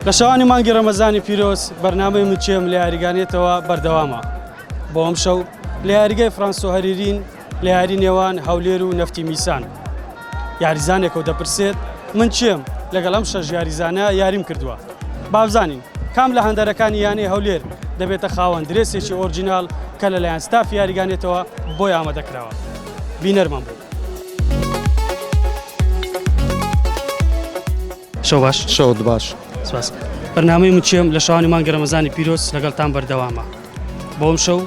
لە شەوانی مانگی ڕەمەزانی پیرۆز بەرنامەی من کێم لە یاریگانێتەوە بەردەوامە بۆ ئەمشەو لە یاریگای فرانسۆ هەریرین لە یاری نێوان هەولێر و نەفتی میسان یاریزانێکەوە دەپرسێت من کێم لەگەڵ ئەم شەش یاریزانە یاریم کردووە بابزانین کام لە هەندەرەکانی یانەی هەولێر دەبێتە خاوەن درێسێکی ئۆرجینال کە لەلایەن ستافی یاریگانێتەوە بۆی ئامادەکراوە بینەرمان بوو. شەو باش شەوت باش سپاس بەرنامەی من کێم لە شەوانی مانگی ڕەمەزانی پیرۆز لەگەڵتان بەردەوامە بۆ ئەم شەو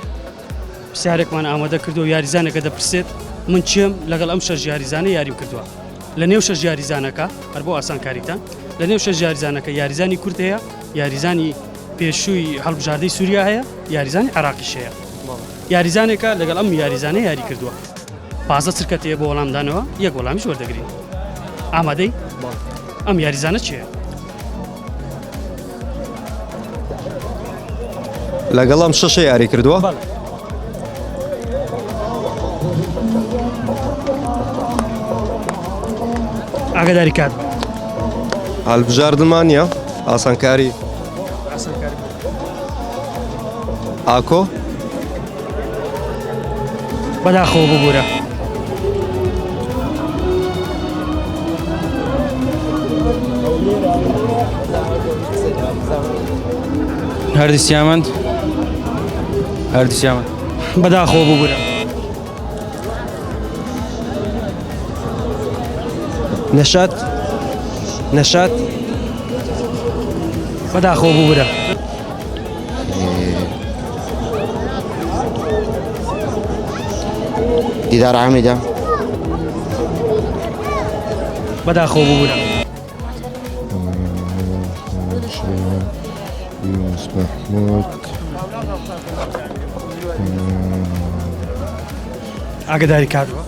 پرسیارێکمان ئامادە کردو یاریزانەکە دەپرسێت من کێم لەگەڵ ئەم شەش یاریزانە یاریم کردووە لە نێو شەش یاریزانەکە هەر بۆ ئاسانکاریتان لە نێو شەش یاریزانەکە یاریزانی کورد هەیە یاریزانی پێشووی هەڵبژاردەی سووریا هەیە یاریزانی عراقیش هەیە یاریزانێکە لەگەڵ ئەم یاریزانە یاری کردووە 15 چرکەت هەیە بۆ وەڵامدانەوە یەک وەڵامیش وەردەگرین ئامادەی ئەم یاریزانە چیە؟ لەگەڵم شەشە یاری کردووە؟ ئاگداری کات هەڵبژاردنمان نییە ئاسانکاری ئاکۆ بەداخەوە ببورە. هەردی سیامەند هەردی سیامەند بەداخەوە ببورە. نەشات نەشات بەداخەوە ببورە. دیدار عامیدە. بەداخەوە ببورە. یونس مەحمود. ئاگداری کات بە.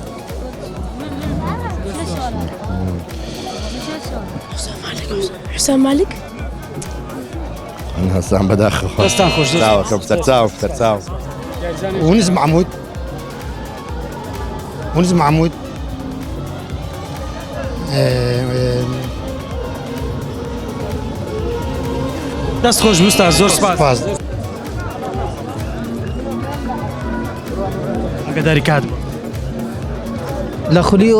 حسام مالک. هەستان بەداخەوە دەستان خۆش چاوەکەم سەرچاوم سەرچاوم ونز محمود ونز محمود دەست خۆش بوستا زۆر سپاس ئاگاداری کات بوو لە خولی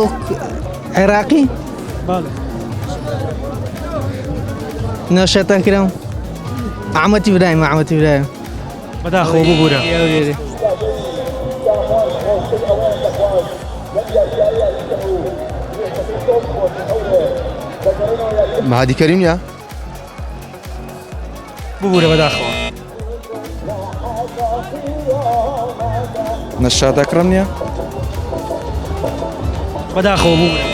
عێراقی نەشەت ئەکرم ئەحمەد ئیبراهیم ئەحمەد ئیبراهیم بەداخەوە ببوورە مهادی کەریم نیە؟ ببوورە بەداخەوە. نەشاد ئەکرەم نییە؟ بەداخەوە ببوورە.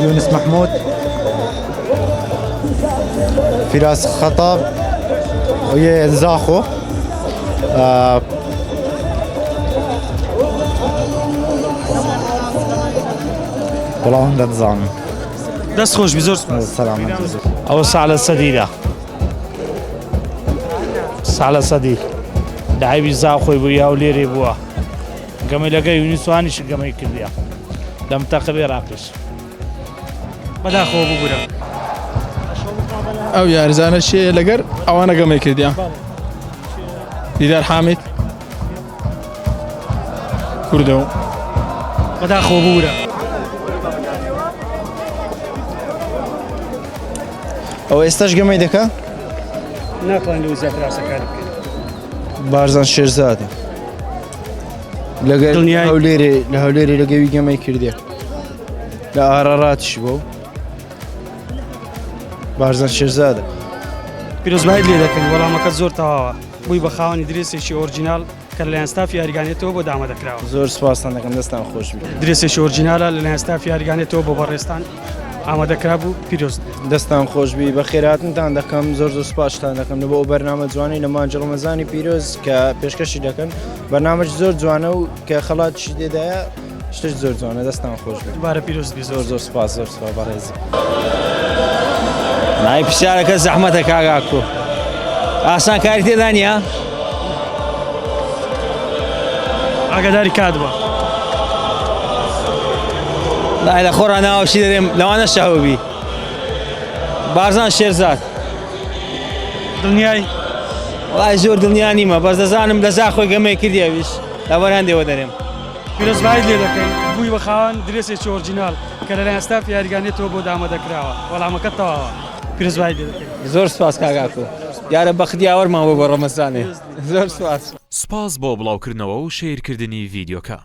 یونس محمود فراس خەتاب زاخۆ وەڵام دەتزانم. دەست خۆش بی زۆر سپاس. سەلامەت. ئەوە سالە سەدیرە سالە سەدیر لەعیبی زاخۆی بوو یا هەولێرێ بووە گەمەی لەگە یونیسوانیش گەمەی کردیە لە منتەقەی عێراقیش. بەداخەوە ببورە. ئەو یاریزانە شێ لەگەر ئەوانە گەمەی کردیان دیدار حامید کوردە و بەداخەوە ببورە. ئەوە ئێستاش گەمەی دەکا؟ ناتوانین لەوە زیاتر ئاسانکاری بکەین. بارزان شێرزادە لەگەر دڵنیای؟ هەولێرێ لە هەولێرێ لەگەوی گەمەی کردێ لە ئاراراتیش بوو بارزان شێرزادە پیرۆزبایت لێ دەکەین وەڵامەکە زۆر تەواوە بووی بە خاوەنی درێسێکی ئۆرجیناڵ کە لەلایەن ستافی یاریگانێتەوە بۆ دامادەکراوە. زۆر سوپاستان دەکەم دەستان خۆش بێت. درێسێکی ئۆرجینالە لەلایەن ستافی یاریگانێتەوە بۆ بەڕێزتان ئامادەکرابوو پیرۆز بێت. دەستان خۆش بی بەخێرهاتنتان دەکەم زۆر زۆر سوپاستان دەکەم لە بۆ ئەو بەرنامە جوانەی لە مانگی ڕەمەزانی پیرۆز کە پێشکەشی دەکەن بەرنامەش زۆر جوانە و کە خەڵاتیشی تێدایە شتش زۆر جوانە دەستان خۆش بێت. دووبارە پیرۆز بی زۆر زۆر سوپاس زۆر سوپاس بەڕێزی. نای پرسیارەکە زەحمەتە کاک ئاکۆ ئاسانکاری تێدا نییە؟ ئاگاداری کات بە. لای لە خۆڕا ناوەشی دەرێم لەوانە شەهوبی. بارزان شێرزاد. دڵنیای؟ وەڵای زۆر دڵنیا نیمە بەس دەزانم لە زاخۆی گەمەی کردی ئەویش لەبەر هەندێوە دەرێم. پیرۆزبایت لێ دەکەین بووی بە خاوەن درێسێکی ئۆرجیناڵ کە لەلایەن ستافی یاریگانێتەوە بۆت ئامادەکراوە وەڵامەکەت تەواوە پیرۆزبایت لێ دەکەین. زۆر سوپاس کاک ئاکۆ دیارە بەخت یاوەرمان بوو بۆ ڕەمەزانێ زۆر سوپاس. سوپاس بۆ بڵاوکردنەوە و شەیرکردنی ڤیدیۆکە.